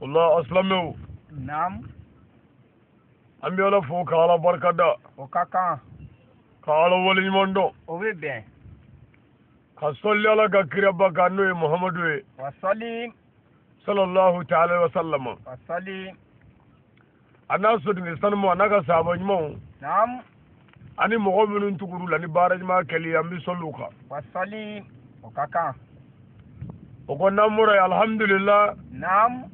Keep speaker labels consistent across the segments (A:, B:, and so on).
A: O la, a silamɛw,
B: Naam.
A: An bɛ Ala fo ka Ala barika da.
B: O ka kan.
A: Ka Ala waleɲuman dɔn.
B: O bɛ bɛn.
A: Ka sɔli Ala ka kiraba kan, n'o ye Muhamadu ye.
B: Wasali.
A: Sallallahu ta'ala wa sallama.
B: Wasali.
A: A n'a sodenni sanumaw, a n'a ka sahaba ɲumanw.
B: Naam.
A: Ani mɔgɔ minnu tugur'u la ni baara ɲuman kɛli, an bɛ sɔli u kan.
B: Wasali. O ka kan.
A: O kɔ, n'an bɔra yen, alhamdulillah.
B: Naam.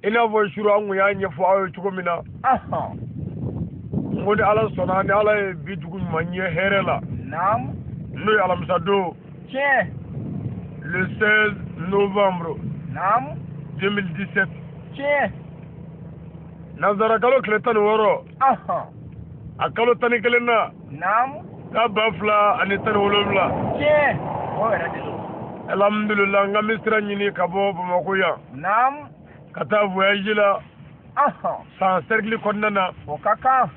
A: I n'a fɔ suru an kun y'a ɲɛfɔ aw ye cogo min na, n ko ni Ala sɔnna, ni Ala ye bi dugu ɲuman ɲɛ hɛrɛ la,
B: Naam.
A: N'o ye alamisa don,
B: Tiɲɛ.
A: Le 16 novembre
B: Naam.
A: 2017,
B: Tiɲɛ.
A: Nanzara kalo tile 16, a kalo 11 na,
B: Naam.
A: K'a 2017.
B: Tiɲɛ. O yɛrɛ de don.
A: Alhamdulillah, n ka bɛ sira ɲini ka bɔ Bamakɔ yan
B: Naam.
A: Ka taa voyage la San cercle kɔnɔna na.
B: O ka kan.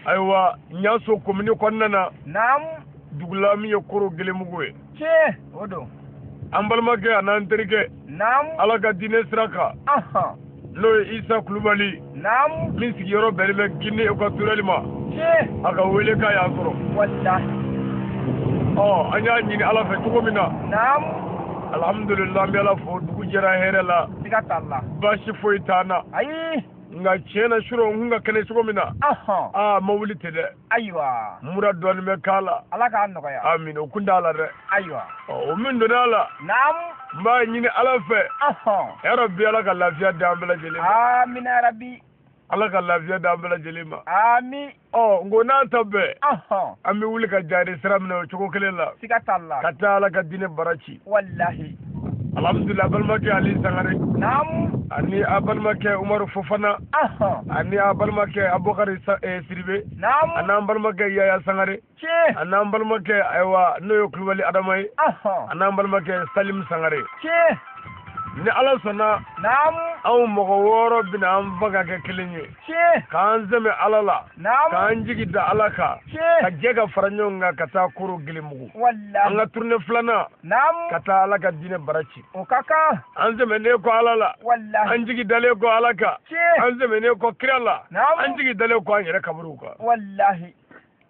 A: Ayiwa, Ɲaso commune kɔnɔna na,
B: Naam.
A: Dugula min ye Koro Gelemugu ye.
B: Tiɲɛ. O don.
A: An balimakɛ a n'an terikɛ,
B: Naam.
A: Ala ka diinɛ sira kan, n'o ye Isa Kulubali,
B: Naam.
A: Min sigiyɔrɔ bɛnnen bɛ Guinée équatoriale ma,
B: Tiɲɛ.
A: A ka wele k'a y'an sɔrɔ.
B: Walahi.
A: Ɔ, an y'a ɲini Ala fɛ cogo min na,
B: Naam.
A: Alhamdulillah, an bɛ Ala fo, dugu jɛra hɛrɛ la.
B: Siga t'a la.
A: Baasi foyi t'an na.
B: Ayi.
A: Nka tiɲɛ na, surɔ n kun ka kɛnɛ cogo min na, aa, ma wuli ten dɛ.
B: Ayiwa.
A: Mura dɔɔnin bɛ k'a la.
B: Ala k'a nɔgɔya.
A: Amin, o kun t'a la dɛ.
B: Ayiwa.
A: Ɔ, o min donna a la,
B: Naam.
A: N b'a ɲini Ala fɛ, yarabi, Ala ka lafiya d'an bɛɛ lajɛlen ma.
B: Amina rabi.
A: Ala ka lafiya d'an bɛɛ lajɛlen ma.
B: Ami.
A: Ɔ, n ko n'a ta bɛɛ, an bɛ wuli ka jaari sira minɛ o cogo kelen la,
B: Siga t'a la.
A: Ka taa Ala ka diinɛ bara ci.
B: Walahi.
A: Alhamdulilah, balimakɛ Ali Sangare,
B: Naam.
A: Ani a balimakɛ Umaru Fofana, ani a balimakɛ Abubakari Siribe,
B: Naam.
A: Ani an balimakɛ Yaya Sangare,
B: Tiɲɛ.
A: Ani an balimakɛ, ayiwa, n'o ye Kulubali Adama ye, ani an balimakɛ Salim Sangare.
B: Tiɲɛ.
A: Ni Ala sɔnna,
B: Naam.
A: Anw mɔgɔ wɔɔrɔ bɛna an fa ka kɛ kelen ye,
B: Tiɲɛ.
A: K'an sɛmɛ Ala la,
B: Naam.
A: K'an jigi da Ala kan,
B: Tiɲɛ.
A: Ka jɛ ka fara ɲɔgɔn kan ka taa Koro Gelemugu,
B: Walahi.
A: An ka tournée filanan,
B: Naam.
A: Ka taa Ala ka diinɛ bara ci.
B: O ka kan.
A: An sɛmɛnen kɔ Ala la,
B: Walahi.
A: An jigi dalen kɔ Ala kan,
B: Tiɲɛ.
A: An sɛmɛnen kɔ kira la,
B: Naam.
A: An jigi dalen kɔ an yɛrɛ kaburuw kan.
B: Walahi.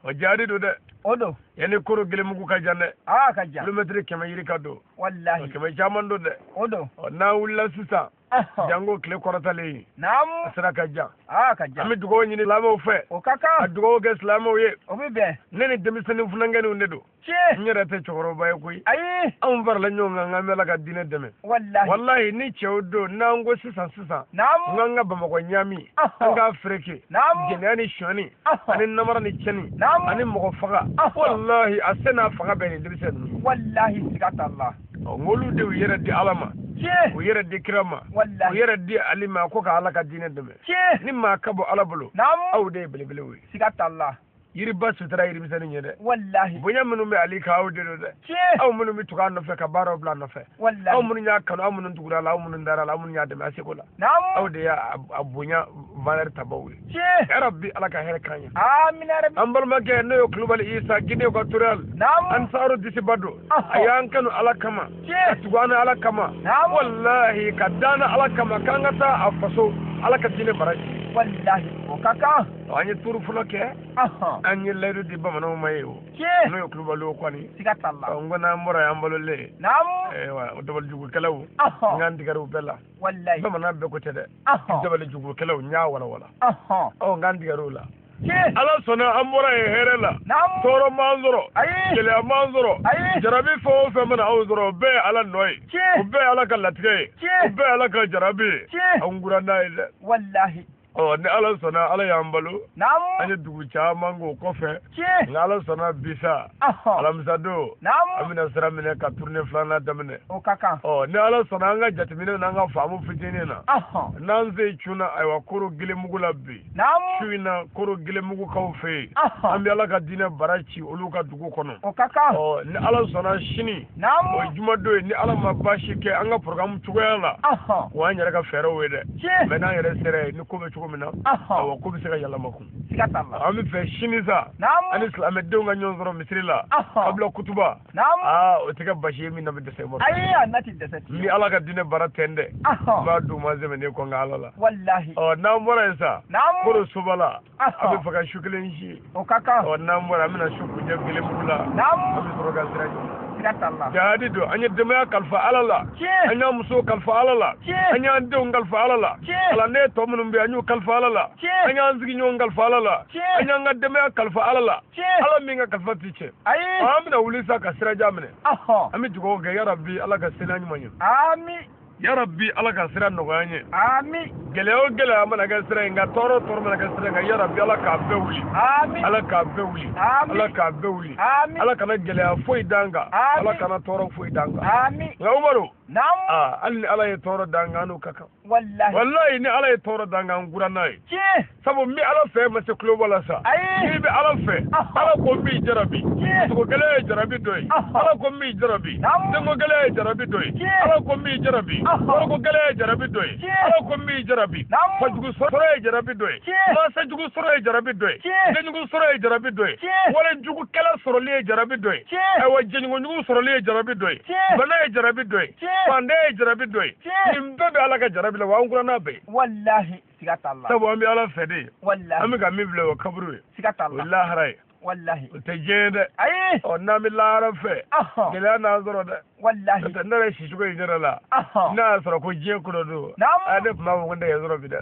A: O jaadi don dɛ.
B: O don.
A: Yanni Koro Gelemugu ka jan dɛ.
B: Aa, ka jan.
A: Kilomɛtiri 100 yirika don.
B: Walahi.
A: 100 caman don dɛ.
B: O don.
A: Ɔ, n'an wulila sisan, jango tile kɔrɔtalen ye,
B: Naam.
A: A sira ka jan.
B: Aa, ka jan.
A: An bɛ dugawu ɲini silamɛw fɛ,
B: O ka
A: ka
B: kan.
A: dugawu kɛ silamɛw ye.
B: O bɛ bɛn.
A: Ne ni denmisɛnnin funankɛninw de don.
B: Tiɲɛ.
A: N yɛrɛ tɛ cɛkɔrɔba ye koyi.
B: Ayi.
A: Anw farala ɲɔgɔn kan k'an bɛ Ala ka diinɛ dɛmɛ.
B: Walahi.
A: Walahi, ni cɛw don, n'an ko sisan sisan,
B: Naam.
A: N k'an ka Bamakɔ ɲaami, an k'a fereke,
B: Naam.
A: jɛnɛya ni sonyani, ani namara ni cɛnni,
B: Naam.
A: ani mɔgɔ faga, walahi, a se n'a fanga bɛɛ nin denmisɛn ninnu.
B: Walahi, siga t'a la.
A: Ɔ, n k'olu de y'u yɛrɛ di Ala ma,
B: Tiɲɛ.
A: u yɛrɛ di kira ma, u
B: Walahi.
A: yɛrɛ di Ali ma, ko ka Ala ka diinɛ dɛmɛ.
B: Tiɲɛ.
A: Ni maa ka bɔ Ala bolo,
B: Naam.
A: Aw de ye belebelew ye.
B: Siga t'a la.
A: Yiriba sutura yirimisɛnnin ye dɛ.
B: Walahi.
A: Bonya minnu bɛ Ali kan, aw de don dɛ.
B: Tiɲɛ.
A: Aw minnu bɛ tugu a nɔfɛ ka baaraw bila a nɔfɛ,
B: Walahi.
A: Aw minnu y'a kanu, aw minnu tugura a la, aw minnu dara a la, aw minnu y'a dɛmɛ a seko la,
B: Naam.
A: Aw de y'a a bonya valeur tabaw ye.
B: Tiɲɛ.
A: Yarabi, Ala ka hɛrɛ k'an ye.
B: Amina rabi.
A: An balimakɛ, n'o ye Kulubali Isa, Guinée équatoriale,
B: Naam.
A: Ansaru disiba don, a y'an kanu Ala kama,
B: Tiɲɛ.
A: Ka tugu an na Ala kama,
B: Naam.
A: Walahi, ka d'an na Ala kama, k'an ka taa a faso Ala ka diinɛ baraji.
B: Walahi. O ka kan.
A: An ye turu fɔlɔ kɛ, an ye layidu di bamananw ma ye o,
B: Tiɲɛ.
A: N'o ye Kulubaliw kɔni.
B: Siga t'a la.
A: Ɔ, n ko n'an bɔra yan, an balolen,
B: Naam.
A: Ayiwa, o dabalijugukɛlaw, n k'an tigɛr'u bɛɛ la.
B: Walahi.
A: Bamanan bɛɛ ko tɛ dɛ. Dabalijugukɛlaw, n y'a walawala. Ɔ, n k'an tigɛr'u la.
B: Tiɲɛ.
A: Ala sɔnna, an bɔra yen hɛrɛ la.
B: Naam.
A: Tɔɔrɔ m'an sɔrɔ,
B: Ayi.
A: gɛlɛya m'an sɔrɔ,
B: Ayi.
A: jarabi fɛn o fɛn mana anw sɔrɔ, o bɛɛ ye Ala nɔ ye,
B: Tiɲɛ.
A: O bɛɛ ye Ala ka latigɛ ye,
B: Tiɲɛ.
A: O bɛɛ ye Ala ka jarabi ye.
B: Tiɲɛ.
A: An kura n'a ye dɛ.
B: Walahi.
A: Ɔ, ni Ala sɔnna, Ala y'an balo,
B: Naam.
A: An ye dugu caman k'o kɔfɛ.
B: Tiɲɛ.
A: Nka Ala sɔnna, bi sa, alamisa don,
B: Naam.
A: An bɛna sira minɛ ka tournée filanan daminɛ.
B: O ka kan.
A: Ɔ, ni Ala sɔnna, an ka jateminɛ n'an ka faamu fitinin na, n'an se cunna, ayiwa, Koro Gelemugu la bi,
B: Naam.
A: Su in na, Koro Gelemugukaw fɛ yen, an bɛ Ala ka diinɛ bara ci olu ka dugu kɔnɔ.
B: O ka kan.
A: Ɔ, ni Ala sɔnna, sini,
B: Naam.
A: O ye jumadon ye, ni Ala ma baasi kɛ an ka programme cogoya la, o y'an yɛrɛ ka fɛɛrɛw ye dɛ.
B: Tiɲɛ.
A: Mais n'an yɛrɛ sera yen, ni ko bɛ cogo cogo min na, awa ko bɛ se ka yɛlɛma kun. An bɛ fɛ sini sa ani silamɛdenw ka ɲɔgɔn sɔrɔ misiri la kabila kutuba. Aa, o tɛ kɛ basi ye min na bɛ dɛsɛ Umaru.
B: Ayi, a n'a ti dɛsɛ.
A: N bɛ Ala ka diinɛ baara tɛ n dɛ. N b'a d'u ma sɛmɛnen kɔ nka Ala la.
B: Walahi.
A: Ɔ, n'an bɔra yen sa, koro soba la, an bɛ fɛ ka su kelen si.
B: O ka kan.
A: Ɔ, n'an bɔra, an bɛna su kuncɛ Gelenbugu la. An bɛ sɔrɔ ka sira jɔ. Jihadi don. An ye denbaya kalifa Ala la, an y'an musow kalifa Ala la, an y'an denw kalifa Ala la, kalanden tɔ minnu bɛ yen, an y'u kalifa Ala la, an y'an sigiɲɔgɔn kalifa Ala la, an y'an ka denbaya kalifa Ala la, Ala min ka kalifa ti tiɲɛ. An bɛna wuli sa ka sirajan minɛ. An bɛ dugawu kɛ, yarabi Ala ka sira ɲuman ye.
B: Ami.
A: Yarabi Ala ka sira nɔgɔya an ye.
B: Ami.
A: Gɛlɛya o gɛlɛya mana kɛ sira in kan, tɔɔrɔ o tɔɔrɔ mana kɛ sira in kan, yarabi Ala k'a bɛɛ wuli.
B: Ami.
A: Ala k'a bɛɛ wuli.
B: Ami.
A: Ala k'a bɛɛ wuli.
B: Ami.
A: Ala kana gɛlɛya foyi d'an kan.
B: Ami.
A: Ala kana tɔɔrɔ foyi d'an kan.
B: Ami.
A: Nka Umaru.
B: Naamu.
A: Aa, hali ni Ala ye tɔɔrɔ d'an kan, an n'o ka kan.
B: Walahi.
A: Walahi, ni Ala ye tɔɔrɔ d'an kan, an kura n'a ye.
B: Tiɲɛ.
A: Sabu n bɛ Ala fɛ ma se tuloba la sa.
B: Ayi.
A: N'i bɛ Ala fɛ, Ala ko n b'i jarabi.
B: Tiɲɛ.
A: Sogo gɛlɛya ye jarabi dɔ ye. Ala ko n b'i jarabi.
B: Naamu.
A: Denko gɛlɛya ye jarabi dɔ ye.
B: Tiɲɛ.
A: Ala ko n b'i jarabi. Wariko gɛlɛya ye jarabi dɔ ye.
B: Tiɲɛ.
A: Ala ko n b'i jarabi.
B: Naamu.
A: Fajugu sɔrɔ ye jarabi dɔ ye.
B: Tiɲɛ.
A: Mansa jugu sɔrɔ ye jarabi dɔ ye.
B: Tiɲɛ.
A: Denjugu sɔrɔ ye jarabi dɔ ye.
B: Tiɲɛ.
A: Walejugu kɛlɛ sɔrɔli ye jarabi dɔ ye.
B: Tiɲɛ.
A: Ayiwa, jɛɲɔgɔn jugu sɔrɔli ye jarabi dɔ ye.
B: Tiɲɛ.
A: Bana ye jarabi dɔ ye.
B: Tiɲɛ.
A: Fanda ye jarabi dɔ ye.
B: Tiɲɛ.
A: Nin bɛɛ bɛ Ala ka jarabi la, wa an kura n'a bɛɛ ye.
B: Walahi, siga t'a la.
A: Sabu an bɛ Ala fɛ de.
B: Walahi.
A: An bɛ ka min filɛ, o kaburu ye.
B: Siga t'a
A: O
B: la.
A: ye lahara ye.
B: Walahi.
A: O tɛ diɲɛ ye dɛ.
B: Ayi.
A: Ɔ, n'an bɛ lahara fɛ, gɛlɛya n'an sɔrɔ dɛ.
B: Walahi.
A: N'o tɛ ne yɛrɛ sicogo in yɛrɛ la, n'a y'a sɔrɔ ko diɲɛ ko dɔ don,
B: Naamu.
A: a ne tun b'a fɔ ko n tɛ yan sɔrɔ bi dɛ.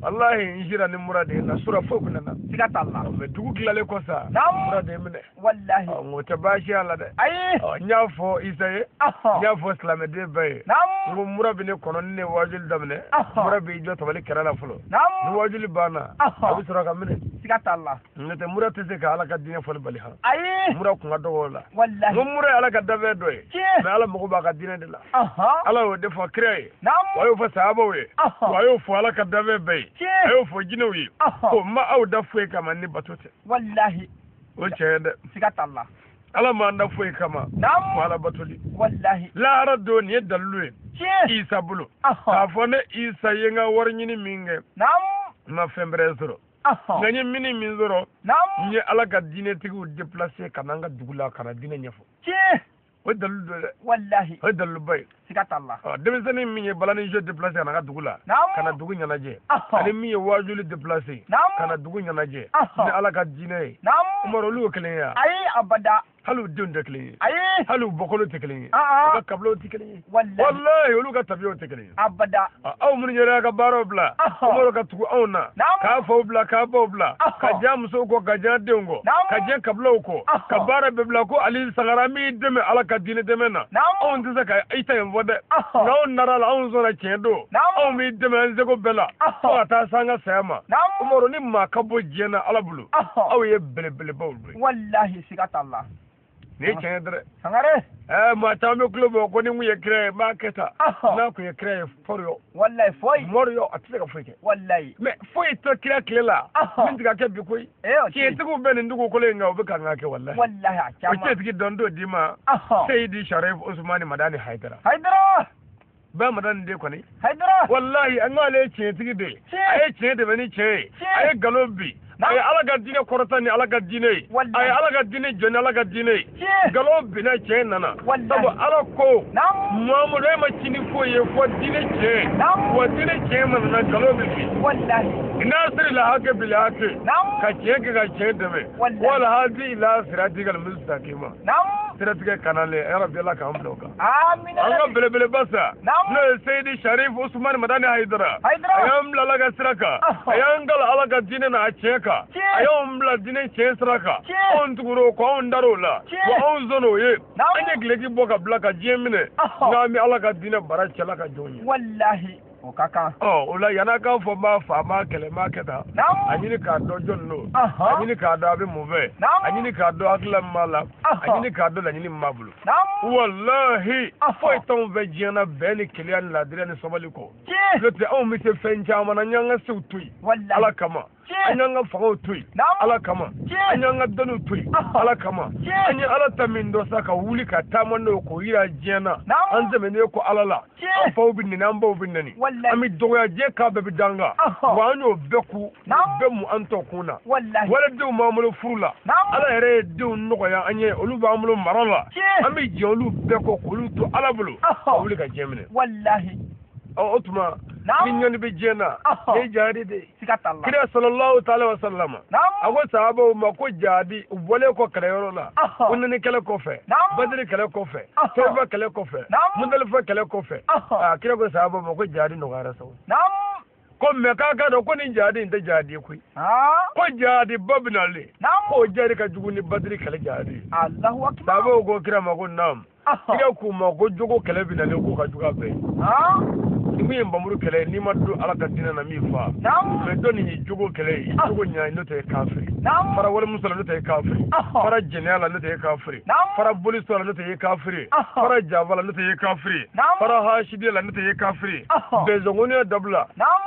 A: Walahi, n sira ni mura de ye na sura foyi kun nana.
B: Siga t'a la.
A: Mɛ dugu tilalen kɔ sa,
B: Naamu.
A: mura de ye minɛ.
B: Walahi.
A: Ɔ, nka o tɛ baasi y'a la dɛ.
B: Ayi.
A: Ɔ, n y'a fɔ Isa ye, n y'a fɔ silamɛden bɛɛ ye.
B: Naamu.
A: N ko mura bɛ ne kɔnɔ, ni ne ye waajuli daminɛ, mura b'i jɔ tabali kɛrɛ la fɔlɔ.
B: Naamu.
A: Ni waajuli banna, a bɛ sɔrɔ ka minɛ.
B: Siga t'a la.
A: N'o tɛ mura tɛ se ka Ala ka diinɛ fɔli bali han.
B: Ayi.
A: Mura kun ka dɔgɔ o la.
B: Walahi.
A: N ko mura ye Ala ka dafɛn dɔ ye.
B: Tiɲɛ.
A: Mɛ Ala mago b'a ka diinɛ de la. Ala y'o de fɔ kira ye.
B: Naamu.
A: Wa a y'o fɔ sahabaw ye. Wa a y'o fɔ Ala ka dafɛn bɛɛ ye.
B: Tiɲɛ.
A: A y'o fɔ jinɛw ye. Ko n ma aw da foyi kama ni bato tɛ.
B: Walahi.
A: O tiɲɛ ye dɛ.
B: Siga t'a la.
A: Ala m'an da foyi kama.
B: Naamu.
A: Fo Ala batoli.
B: Walahi.
A: Lahara don, nin ye dalilu ye.
B: Tiɲɛ.
A: Isa bolo. K'a fɔ ne Isa ye n ka wari ɲini min kɛ,
B: Naamu.
A: n ma fɛn bɛrɛ sɔrɔ. Nka n ye mini min sɔrɔ,
B: Naamu.
A: n ye Ala ka diinɛtigiw déplacer ka na n ka dugu la ka na diinɛ ɲɛfɔ.
B: Tiɲɛ.
A: O ye dalilu dɔ ye dɛ.
B: Walahi.
A: O ye daliluba ye.
B: Siga t'a la.
A: Ɔ, denmisɛnnin min ye balani jeu déplacer ka na n ka dugu la,
B: Naamu.
A: ka na dugu ɲɛnajɛ, ani min ye waajuli déplacer
B: Naamu.
A: ka na dugu ɲɛnajɛ ni Ala ka diinɛ ye,
B: Naamu.
A: Umaru, olu ye kelen ye wa?
B: Ayi, abada.
A: Hali u denw tɛ kelen ye.
B: Ayi.
A: Hali u bɔkolo tɛ kelen ye. U ka kabilaw tɛ kelen ye.
B: Walahi.
A: Walahi, olu ka tabiyaw tɛ kelen ye.
B: Abada.
A: Aw minnu yɛrɛ y'a ka baaraw bila, Umaru, ka tugu anw na,
B: Naamu.
A: k'a faw bila, k'a baw bila, ka diɲɛ musow kɔ, ka diɲɛ denw kɔ,
B: Naamu.
A: ka diɲɛ kabilaw kɔ, ka baara bɛɛ bila ko Ali Sangara an b'i dɛmɛ Ala ka diinɛ dɛmɛ na.
B: Naamu.
A: Anw tɛ se ka i ta in fɔ dɛ. Nka anw nara la, anw sɔnna tiɲɛ don.
B: Naamu.
A: Anw b'i dɛmɛ an seko bɛɛ la fo ka taa se an ka saya ma.
B: Naamu.
A: Umaru, ni maa ka bɔ diɲɛ na Ala bolo, aw ye belebelebaw de ye.
B: Walahi, siga t'a la.
A: Nin ye tiɲɛ ye dɛ.
B: Sangare.
A: Ɛɛ, maa caman bɛ kulo bɔ ko ni n kun ye kira ye, n b'a kɛ tan.
B: N'a
A: kun ye kira ye, fɔri yɔ.
B: Walahi, foyi.
A: Mɔri yɔ, a tɛ se ka foyi kɛ.
B: Walahi.
A: Mɛ foyi tɛ kira tile la min tɛ ka kɛ bi koyi. Tiɲɛtigiw bɛ nin dugukolo in kan, u bɛ kan ka kɛ walahi.
B: Walahi, a caman.
A: O tiɲɛtigi dɔn t'o d'i ma. Seyidi Sharif Usumani Madani Hayidara.
B: Hayidara.
A: Bɛɛ Madani de kɔni.
B: Hayidara.
A: Walahi, an k'ale ye tiɲɛtigi de ye. A ye tiɲɛ dɛmɛ ni tiɲɛ ye. A ye nkalon bi. A ye Ala ka diinɛ kɔrɔta ni Ala ka diinɛ ye. A ye Ala ka diinɛ jɔ ni Ala ka diinɛ ye. Nkalon binna, tiɲɛ nana. Sabu Ala ko Muhamadu, e ma ci ni foyi ye fɔ diinɛ tiɲɛ. Wa diinɛ tiɲɛ mana na, nkalon bɛ bin.
B: Walahi.
A: Nasiri la hakɛ bil hakɛ. Ka tiɲɛ kɛ ka tiɲɛ dɛmɛ. Wala hadi ila siratikal mustaqima. Siratigɛ kanalen, yarabi Ala k'an bila o kan.
B: Amina.
A: An ka belebeleba sa, n'o ye Seyidi Sharif Usumani Madani Hayidara.
B: Hayidara.
A: A y'an bila Ala ka sira kan. A y'an kala Ala ka diinɛ n'a tiɲɛ kan. A y'anw bila diinɛ tiɲɛ sira kan. Anw tugur'o kɔ, anw dar'o la. Wa anw sɔnn'o ye. An ye gileki bɔ ka bila ka diɲɛ minɛ. Nka an bɛ Ala ka diinɛ bara cɛla ka jɔnw ye.
B: Walahi, o ka kan.
A: Ɔ, o la yan'a k'a fɔ n b'a fa, n b'a kɛlɛ, n b'a kɛ tan. A ɲini k'a dɔn jɔnni don. A ɲini k'a dɔn a bɛ mun fɛ. A ɲini k'a dɔn hakilila min b'a la. A ɲini k'a dɔn laɲini min b'a bolo. Walahi, foyi t'anw fɛ diɲɛ na bɛn ni kelenya ni laadiriya ni sabali kɔ. N'o tɛ anw bɛ se fɛn caman na, n y'an ka sew to yen. Ala kama. An y'an ka fangaw to yen Ala kama. An y'an ka dɔnniw to yen Ala kama. An ye Ala ta min dɔn sa ka wuli ka taama n'o k'o yira diɲɛ na. An tɛmɛnen kɔ Ala la. An faw bɛ nɛni, an baw bɛ nɛni. An bɛ dɔgɔya, diɲɛ k'a bɛɛ bɛ d'an kan. Wa an y'o bɛɛ ku, bɛɛ mu an tɔ kun na. Walidenw b'an bolo furu la. Ala yɛrɛ ye denw nɔgɔya an ye, olu b'an bolo mara la. An bɛ jɛ olu bɛɛ kɔ k'olu to Ala bolo. Ka wuli ka diɲɛ minɛ. O tuma ni ɲɔni bɛ diɲɛ na, ne ye jahadi de ye. Kira sallallahu ta'ala wa sallama a ko sahabaw ma ko jahadi u bɔlen kɔ kɛlɛyɔrɔ la, ko nɛni kɛlɛ kɔfɛ, Badiri kɛlɛ kɔfɛ, Taifa kɛlɛ kɔfɛ, Mudalifa kɛlɛ kɔfɛ, a kira ko sahabaw ma ko jahadi nɔgɔyara sa. Ko mɛ k'a ka dɔn ko nin jahadi in tɛ jahadi ye koyi. Ko jahadi ba bɛ nalen, k'o jahadi ka jugu ni Badiri kɛlɛ jahadi ye. Sahabaw ko kira ma ko naam. Kira k'u ma ko jogo kɛlɛ bɛ nalen, k'o ka jugu a bɛɛ ye. Ni min ye npanmuru kɛlɛ ye, n'i ma don Ala ka diinɛ na min fa. Mɛ dɔ nin ye jogo kɛlɛ ye, i jogo ɲa n'o tɛ ye kafiri. Fara walimuso la n'o tɛ ye kafiri. Fara jɛnɛya la n'o tɛ ye kafiri. Fara boliso la n'o tɛ ye kafiri. Fara janfa la n'o tɛ ye kafiri. Fara hasidiya la n'o tɛ ye kafiri. Bɛnzɔnkɔniya dabila.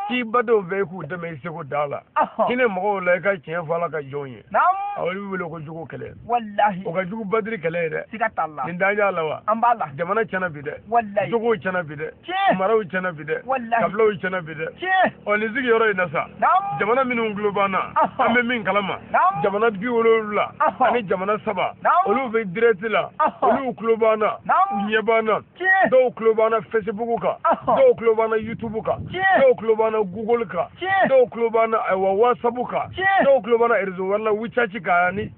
A: K'i badenw bɛɛ k'u dɛmɛ i seko da la. Hinɛ mɔgɔw la i ka tiɲɛ fɔ Ala ka jɔnw ye. Awɔ, i bɛ wele ko jogo kɛlɛ. O ka jugu Badiri kɛlɛ ye dɛ. Nin t'an y'a la wa? Jamana tiɲɛna bi dɛ. Jogow tiɲɛna bi dɛ. Maraw tiɲɛna bi dɛ. Kabilaw tiɲɛna bi dɛ. Ɔ nin sigiyɔrɔ in na sa, jamana minnu tulo b'an na, an bɛ min kalama, jamana 70 ani jamana 3, olu bɛ direct la, olu tulo b'an na, u ɲɛ b'an na. Dɔw tulo b'an na Facebook kan, dɔw tulo b'an na YouTube kan, dɔw tulo b'an na Google kan, dɔw tulo b'an na ayiwa WhatsApp kan, dɔw tulo b'an na réseau wɛrɛ la, WeChat kan ani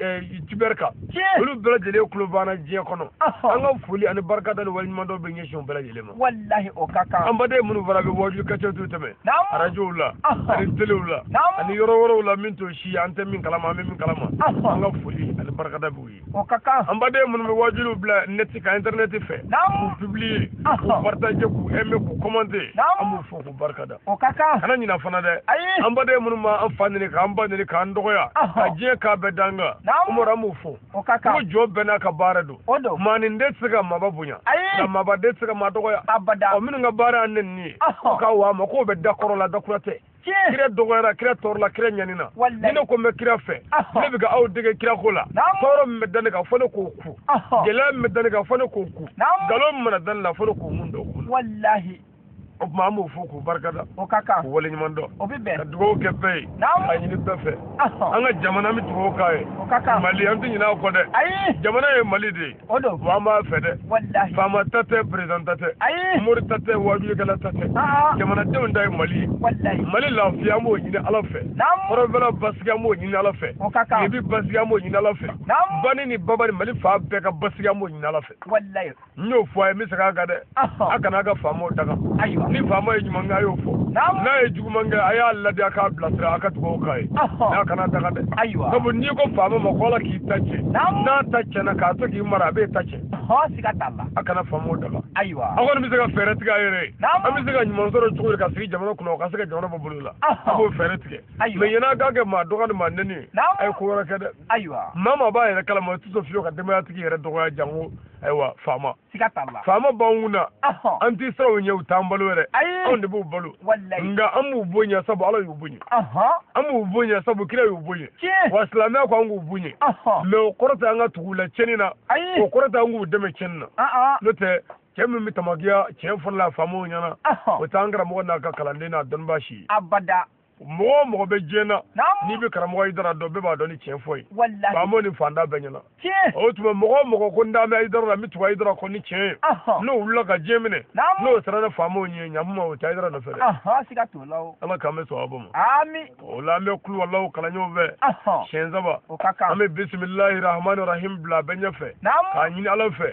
A: Twitter kan. Olu bɛɛ lajɛlen tulo b'an na diɲɛ kɔnɔ. An ka foli ani barikada ni waleɲumandɔn bɛ ɲɛsin u bɛɛ lajɛlen ma.
B: Walahi o ka kan.
A: An baden minnu fana bɛ wajuli kasɛtiw tɛmɛ arajow la ani telew la ani yɔrɔ wɛrɛw la min t'o si ye, an tɛ min kalama, an bɛ min kalama, an ka foli ani barikada b'u ye.
B: O ka kan.
A: An baden minnu bɛ wajuliw bila net kan, internet fɛ, k'u publier, k'u partager, k'u aimer, k'u commenter, an b'u fo k'u barikada.
B: O ka kan.
A: Kana ɲinɛ fana dɛ. An baden minnu b'an fa nɛni, k'an ba nɛni, k'an dɔgɔya, ka diɲɛ k'a bɛɛ d'an kan, Umaru, an b'u fo.
B: O ka kan.
A: Ko jɔn bɛɛ n'a ka baara don.
B: O don.
A: Maanin den tɛ se ka maaba bonya. Nka maaba den tɛ se ka maa dɔgɔya.
B: Abada.
A: Ɔ minnu ka baara y'an nɛnini ye, u ka wa ma k'o bɛ da kɔrɔ la, da kura tɛ. Kira dɔgɔyara, kira tɔɔrɔla, kira ɲanina. Ni ne ko n bɛ kira fɛ, ne bɛ ka aw dege kira ko la. Tɔɔrɔ min bɛ da ne kan, fo ne k'o ku. Gɛlɛya min bɛ da ne kan, fo ne k'o ku. Nkalon min mana da ne la, fo ne k'o mun dɔn kun.
B: Walahi.
A: O tuma an b'o fo k'u barikada.
B: O ka kan.
A: K'u waleɲuman dɔn.
B: O bɛ bɛn.
A: Ka dugawu kɛ bɛɛ ye. K'a ɲini bɛɛ fɛ. An ka jamana, an bɛ dugawu k'a ye.
B: O ka kan.
A: Mali, an tɛ ɲinɛ a kɔ dɛ.
B: Ayi.
A: Jamana ye Mali de ye.
B: O don.
A: Wa an b'a fɛ dɛ.
B: Walahi.
A: Faama ta tɛ, président ta tɛ.
B: Ayi.
A: Mori ta tɛ, wajulikɛla ta tɛ. Jamanadenw ta ye Mali ye.
B: Walahi.
A: Mali lafiya, an b'o ɲini Ala fɛ. Kɔrɔnfɛla basigi, an b'o ɲini Ala fɛ.
B: O ka kan.
A: Tilebin basigi, an b'o ɲini Ala fɛ. Bani ni baba ni Mali fan bɛɛ ka basigi, an b'o ɲini Ala fɛ.
B: Walahi.
A: N y'o fɔ a ye, n bɛ segin a kan dɛ. A kana a ka faamaw daga.
B: Ayiwa.
A: Ni faama ye ɲuman kɛ, a y'o fɔ. N'a ye juguman kɛ, a y'a ladi, a k'a bilasira, a ka dugawu k'a ye. N'a kana daga dɛ.
B: Ayiwa.
A: Sabu n'i ko faama ma ko Ala k'i ta tiɲɛ, n'a ta tiɲɛna k'a to k'i mara, a b'e ta tiɲɛ.
B: Siga t'a la.
A: A kana faamaw daga.
B: Ayiwa.
A: Aw kɔni bɛ se ka fɛɛrɛ tigɛ a yɛrɛ ye. An bɛ se ka ɲuman sɔrɔ cogo di ka sigi jamana kunna, o ka se ka jamana bɔ bolo la. A b'o fɛɛrɛ tigɛ.
B: Ayiwa.
A: Mɛ ɲɛna k'a kɛ maa dɔgɔ ni maa nɛni ye. A ye ko wɛrɛ kɛ dɛ.
B: Ayiwa.
A: Maa b'a yɛrɛ kalama, o tɛ sɔn fiyewu ka denbayatigi yɛrɛ dɔgɔya jango ayiwa faama.
B: Siga t'a la.
A: Faama b'an kunna. An t'i siran u ɲɛ, u t'an balo yɛrɛ.
B: Ayi.
A: Anw de b'u balo.
B: Walayi.
A: Nka an b'u bonya sabu Ala y'u bonya. An b'u bonya sabu kira y'u bonya. Wa silamɛya ko an k'u bonya. Mɛ o kɔrɔ tɛ an ka tugu u la tiɲɛni na.
B: Ayi.
A: O kɔrɔ tɛ an k'u dɛmɛ tiɲɛni na. N'o tɛ cɛ min bɛ tamakiya tiɲɛ fɔlɔ la faamaw ɲɛna. O t'an karamɔgɔ n'a ka kalanden n'a dɔnnibaa si ye.
B: Abada.
A: Mɔgɔ o mɔgɔ bɛ diɲɛ na, n'i bɛ karamɔgɔ Hayidara dɔn, bɛɛ b'a dɔn ni tiɲɛ fɔ ye.
B: Walahi.
A: Faamaw ni fantan bɛɛ ɲɛna. O tuma mɔgɔ o mɔgɔ ko n dalen bɛ Hayidara la, n bɛ tugu Hayidara kɔ ni tiɲɛ ye. N'o wulila ka diɲɛ minɛ, n'o siranna faamaw ɲɛ, ɲamuma o tɛ Hayidara nɔfɛ dɛ.
B: Siga t'o la o.
A: Ala k'an bɛ sawaba ma.
B: Ami.
A: O la an bɛ kulu walaw kalan ɲɔgɔn fɛ. Siɲɛ 3.
B: O ka kan.
A: An bɛ bisimilahi rahmani rahim bila bɛɛ ɲɛfɛ. K'a ɲini Ala fɛ.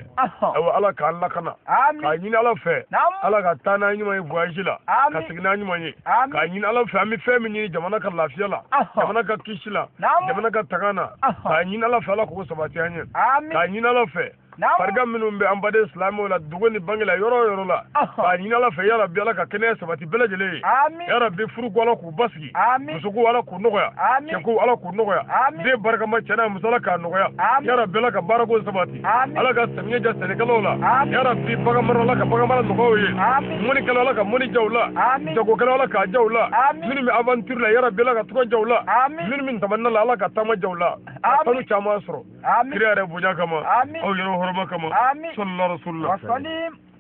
A: Ayiwa Ala k'an lakana. K'a ɲini Ala fɛ. Ala ka taa n'an ɲuman ye voyage la. Ka segin n'an ɲuman ye. K'a ɲini Ala fɛ, an bɛ fɛn min ɲini jamana ka lafiya la, jamana ka kisi la, jamana ka tanga na, k'a ɲini Ala fɛ, Ala k'o sabati an ye. K'a ɲini Ala fɛ, Farigan minnu bɛ an baden silamɛw la dugu ni bange la yɔrɔ o yɔrɔ la k'a ɲini Ala fɛ yarabi Ala ka kɛnɛya sabati bɛɛ lajɛlen ye yarabi furuko Ala k'u basigi musoko Ala k'u nɔgɔya cɛko Ala k'u nɔgɔya den barikama cɛ n'a muso Ala k'a nɔgɔya yarabi Ala ka baarako sabati Ala ka samiya diya sɛnɛkɛlaw la yarabi baganmara Ala ka baganmara nɔgɔya u ye mɔnikɛlaw Ala ka mɔni diya u la jagokɛlaw Ala k'a diya u la minnu bɛ aventure la yarabi Ala ka tɔgɔ diya u la minnu bɛ taama la Ala ka taama diya u la kanu caman sɔrɔ kira yɛrɛ bonya kama aw yɛrɛ hɔrɔma kama sallallahu rasulullah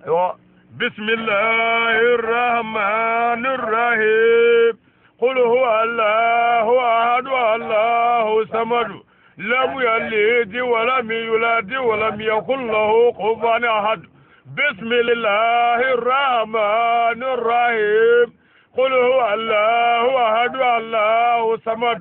A: ayiwa bismillahir rahmanir rahim qul huwa allahu ahad allahu samad lam yalid wa lam yulad wa lam yakul lahu kufuwan ahad bismillahir rahmanir rahim qul huwa allahu ahad allahu samad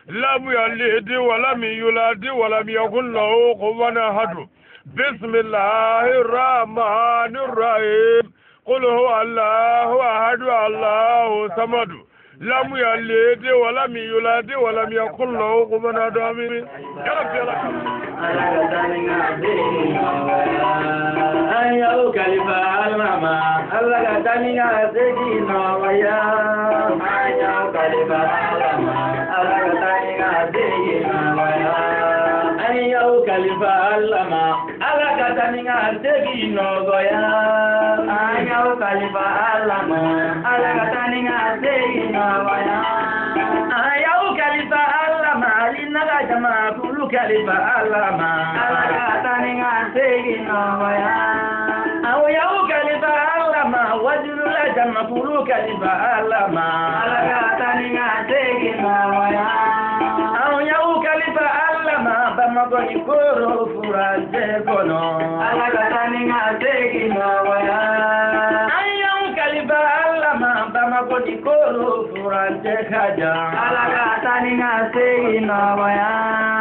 A: lam yalid wa lam yulad wa lam yakul lahu kufuwan ahad bismillahir rahmanir rahim qul huwa allahu ahad allahu samad lam yalid wa lam yulad wa lam yakul lahu kufuwan ahad amin ya rabbi
C: Ayo kalifa alama Allah ka tani ka segin nɔgɔya Ayo kalifa alama Allah ka tani ka segin nɔgɔya Ayo kalifa alama Allah ka tani ka segin nɔgɔya Ayo kalifa alama Allah ka tani ka segin nɔgɔya Ayo kalifa alama alina ka jama kulu kalifa alama Allah ka tani ka segin nɔgɔya Ayo kalifa alama wajulula jama kulu kalifa alama Allah ka tani ka segin nɔgɔya Ayo kalifa alama Bamakɔ ni koro furajɛ kɔnɔ Allah ka tani ka segin nɔgɔya Ayo kalifa alama Bamakɔ ni koro furajɛ ka jan Allah ka tani ka segin nɔgɔya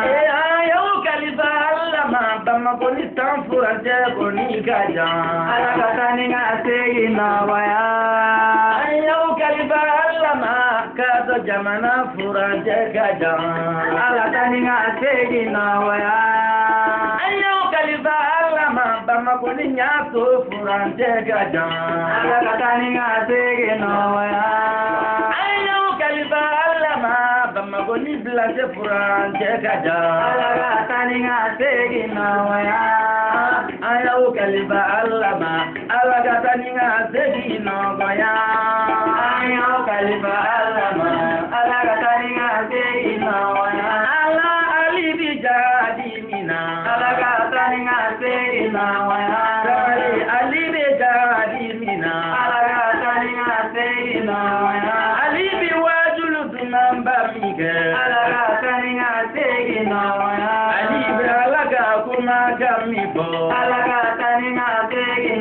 C: Ayo kalifa alama Bamakɔ ni tan furajɛ kɔni ka jan Allah ka tani ka segin nɔgɔya Ayo kalifa alama ka to jamana furajɛ ka jan Allah tani ka segin nɔgɔya Ayo kalifa alama Bamakɔ ni ɲaso furajɛ ka jan Allah ka tani ka segin nɔgɔya Ayo kalifa alama Bamakɔ ni bilase furajɛ ka jan Allah ka tani ka segin nɔgɔya Ayo kalifa alama Allah ka tani ka segin nɔgɔya Ayo kalifa alama Allah ka tani ka segin nɔgɔya Ala ali bi jadi mina Allah ka tani ka segin nɔgɔya Ali bi jadi mina Allah ka tani ka segin nɔgɔya Ali bi wajulu dunanba min kɛ Allah ka tani ka segin nɔgɔya Ali bi Ala ka kumakan min fɔ Allah ka tani ka segin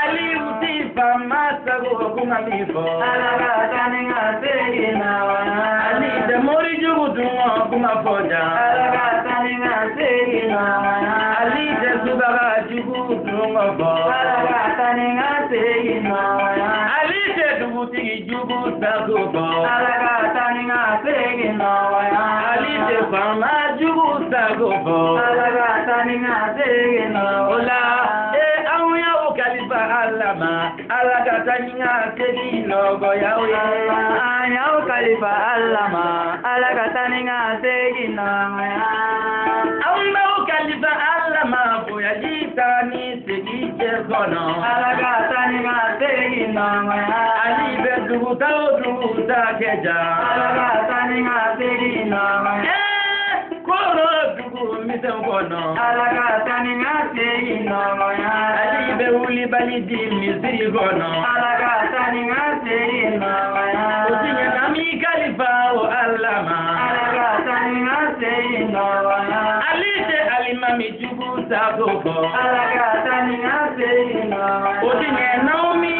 C: Ali ti faama sago kuma min fɔ Allah ka tani ka segin nɔgɔya Ali tɛ mori jugu dun kuma fɔ jan Allah ka tani ka segin nɔgɔya Ali tɛ subaga jugu dun fɔ Allah ka tani ka segin nɔgɔya Ali tɛ dugutigi jugu sago fɔ Allah ka tani ka segin nɔgɔya Ali tɛ faama jugu sago fɔ Allah ka tani ka segin nɔgɔya anw y'aw kalifa alama Ala ka tani ka segin nɔgɔya An y'aw kalifa alama Ala ka tani ka segin nɔgɔya Anw b'aw kalifa alama bonya ji ni segin cɛ kɔnɔ Ala ka tani ka segin nɔgɔya Ali bɛ duguta o duguta kɛ jan Ala ka tani ka segin nɔgɔya Koro dugu misɛn kɔnɔ Ala ka tani ka segin nɔgɔya Ali bɛ wulibali di misiri kɔnɔ Ala ka tani ka segin nɔgɔya O ti ɲɛ mi kalifa o Ala ma Ala ka tani ka segin nɔgɔya Ali tɛ alimami jugu sago fɔ Ala ka tani ka segin nɔgɔya O ti ɲɛ n'aw mi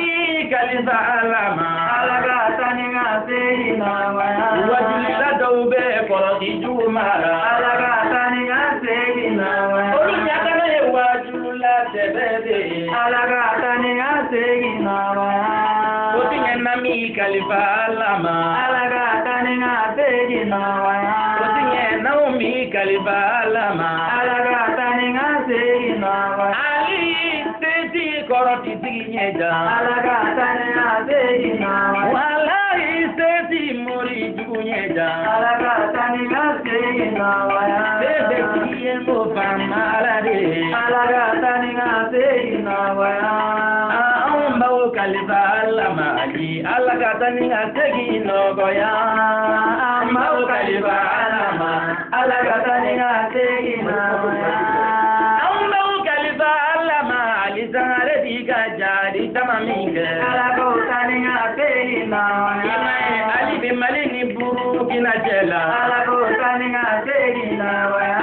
C: kalifa Ala ma Ala ka tani ka segin nɔgɔya Wajulila dɔw bɛ kɔlɔsi jugu mara Ala ka tani ka segin nɔgɔya Olu ɲagala ye wajulula sɛbɛ de ye Ala ka tani ka segin nɔgɔya O ti ɲɛ na mi kalifa Ala ma Ala ka tani ka segin nɔgɔya O ti ɲɛ n'aw mi kalifa Ala ma Ala ka tani ka segin nɔgɔya nɔgɔya. Ali seti kɔrɔ ti sigi ɲɛ jan. Ala ka taa ni ka segin nɔgɔya. Walayi seti mori jugu ɲɛ jan. Ala ka taa ni ka segin nɔgɔya. Se bɛ tigi ye mo faama Ala de. Ala ka taa ni ka segin nɔgɔya. Anw b'aw kalifa Ala ma Ali, Ala ka taa ni ka segin nɔgɔya. An b'aw kalifa Ala ma, Ala ka taa ni ka segin nɔgɔya. Anw b'aw kalifa Ala ma, Ali Sangare b'i ka jadi tama min kɛ. Ala k'o taa ni ka segin nɔgɔya. I m'a ye Ali bɛ Mali ni Burukina cɛ la. Ala k'o taa ni ka segin nɔgɔya.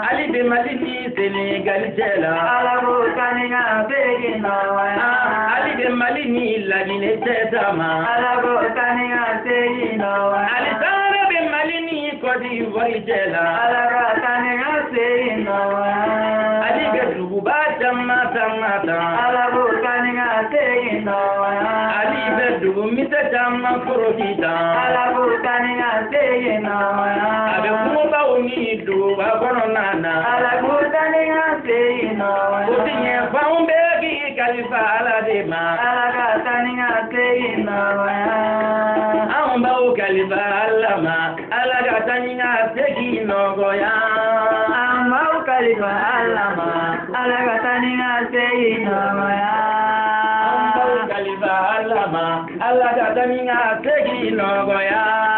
C: Ali bɛ Mali ni Senegali cɛ la. Ala k'o taa ni ka segin nɔgɔya. Ali bɛ Mali ni Laginɛ cɛ sama. Ala k'o taa ni ka segin nɔgɔya. Ali Sangare bɛ Mali ni Côte d'Ivoire cɛ la. Ala ka taa ni ka segin nɔgɔya. Ali bɛ duguba caman caman ta. Ala k'o taa ni ka segin nɔgɔya. Ali bɛ dugu misɛn caman foroki ta. Ala k'o taa ni ka segin nɔgɔya. A bɛ kungobaw ni duguba kɔnɔna na. Ala k'o taa ni ka segin nɔgɔya. O ti ɲɛ f'anw bɛɛ k'i kalifa Ala de ma. Ala ka taa ni ka segin nɔgɔya. Anw b'aw kalifa Ala ma, Ala ka taa ni ka segin nɔgɔya. An b'aw kalifa Ala ma, Ala ka taa ni ka segin nɔgɔya. An b'aw kalifa Ala ma, Ala ka taa ni ka segin nɔgɔya.